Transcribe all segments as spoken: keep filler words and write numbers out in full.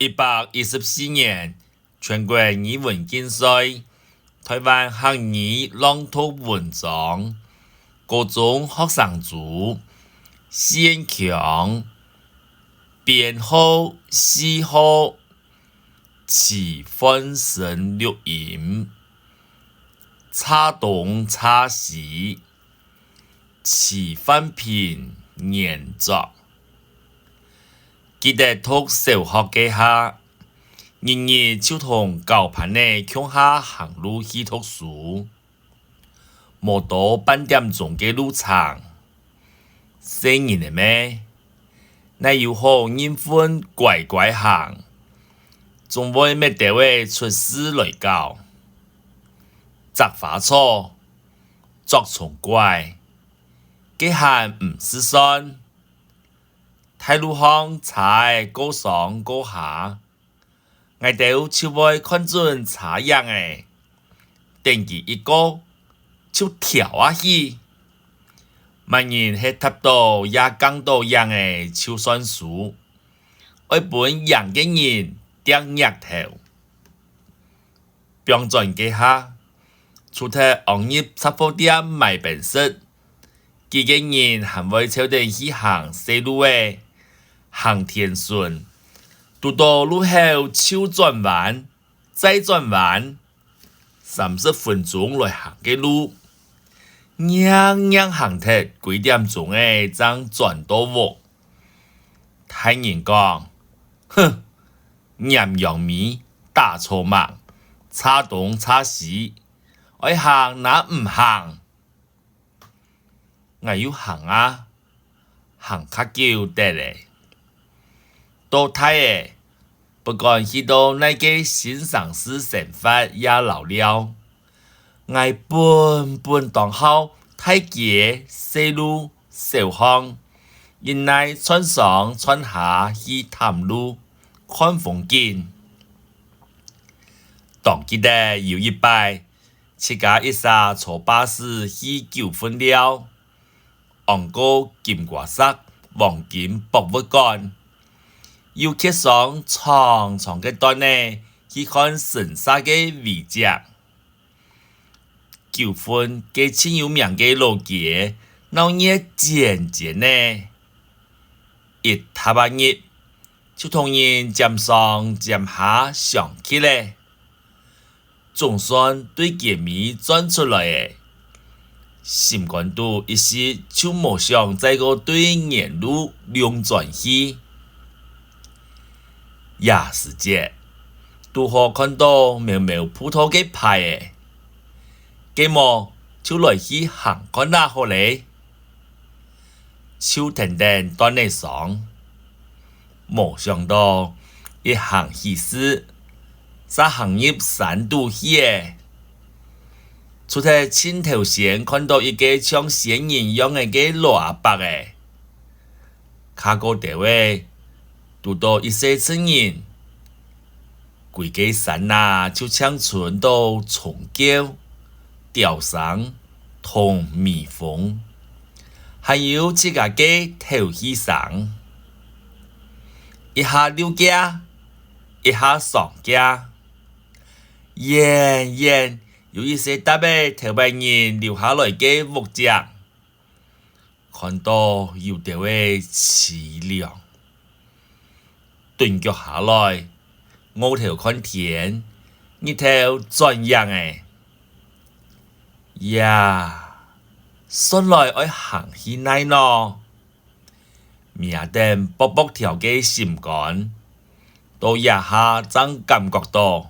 一百一十四年全國語文競賽，臺灣客語朗讀文章，高中學生組，四縣腔，編號四號，徐煥昇錄音，斜東斜西，徐煥平原作。 記得讀小學該下，日日就同交班仔共下行路去讀書，無到半點鐘个路程。細人仔咩，哪有好認份乖乖行，總會搣兜仔出事來搞。摘花草，捉蟲豢，該還毋使算。 大路項車仔過上過下，𠊎兜就會看準車影仔，等佢一過，就跳下去。麼人係踏著也摃著影仔就算輸，愛分贏个人擲額頭。 放轉該下，除忒往入雜貨店買冰食，幾個人還會湊等去行細路仔，行田脣，堵著路口就轉彎，再轉彎，三十分鐘來行个路，硬硬行忒幾點鐘仔正轉到屋。大人講：「哼！ 拈秧米，打草蜢，斜東斜西，愛行哪毋行？」𠊎又行啊，行較久忒咧。到大咧，不管去到哪個新城市生活也遶尞， 𠊎本本當好大街、細路、小巷，因愛串上串下去探路、看風景。當記得有一擺，自家一儕坐巴士去九份尞， 往過金瓜石黃金博物館，又蹶上長長个段仔去看神社个遺跡。九份个盡有名个老街，鬧熱煎煎呢，一踏啊入， 就同人尖上尖下相覷咧。總算對街尾轉出來咧，心肝肚一時就無想再過對原路躘轉去。這時節，堵好看著苗苗步道个牌仔，該無就來去行看啊好咧。 就跈等段仔上。無想著，一行起勢，煞行入山肚去咧。除忒盡頭先看著一個像仙人樣仔个老阿伯仔，較過兜仔，堵著一細陣人， 歸個山林就淨伸著蟲叫、鳥聲同蜜蜂，還有自家个敨氣聲。一下溜崎，一下上崎，遠遠有一細搭仔頭擺人留下來个屋跡。 看著有兜仔淒涼。頓腳下來，臥頭看天，日頭轉影咧。呀，算來愛行去哪呢？摸等薄薄條个心肝，到這下正感覺著。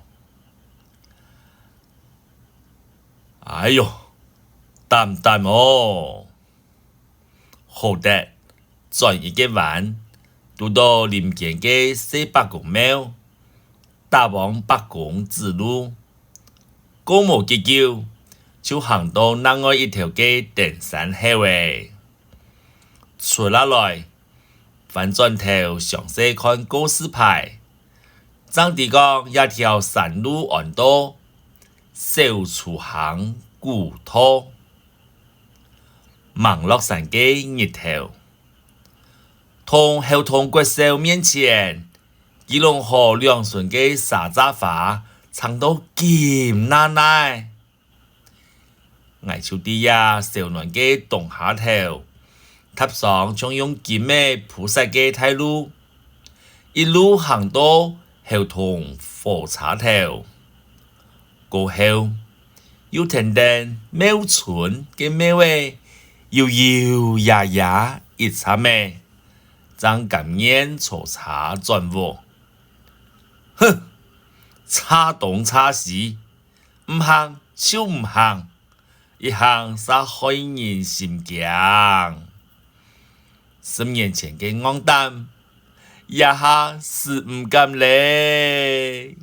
哎喲，澹澹哦！ 好得，轉一個彎，堵著林間个細伯公廟，打幫伯公指路。過無幾久，就行到另外一頭个登山口咧。出啊來，翻轉頭詳細看告示牌，正知講這條山路安到小粗坑古道。 吂落山个日頭，同猴硐國小面前，基隆河兩脣个沙杈花，撐到金娜娜。𠊎就在這燒暖个冬下頭，踏上像用金仔鋪設个大路，一路行到猴硐火車頭。 過後，又跈等廟村个廟仔，遊遊野野一站仔，正甘願坐車轉屋。哼，車東車西，毋行就毋行，一行煞害人心驚。十年前个戇膽，這下死毋敢咧。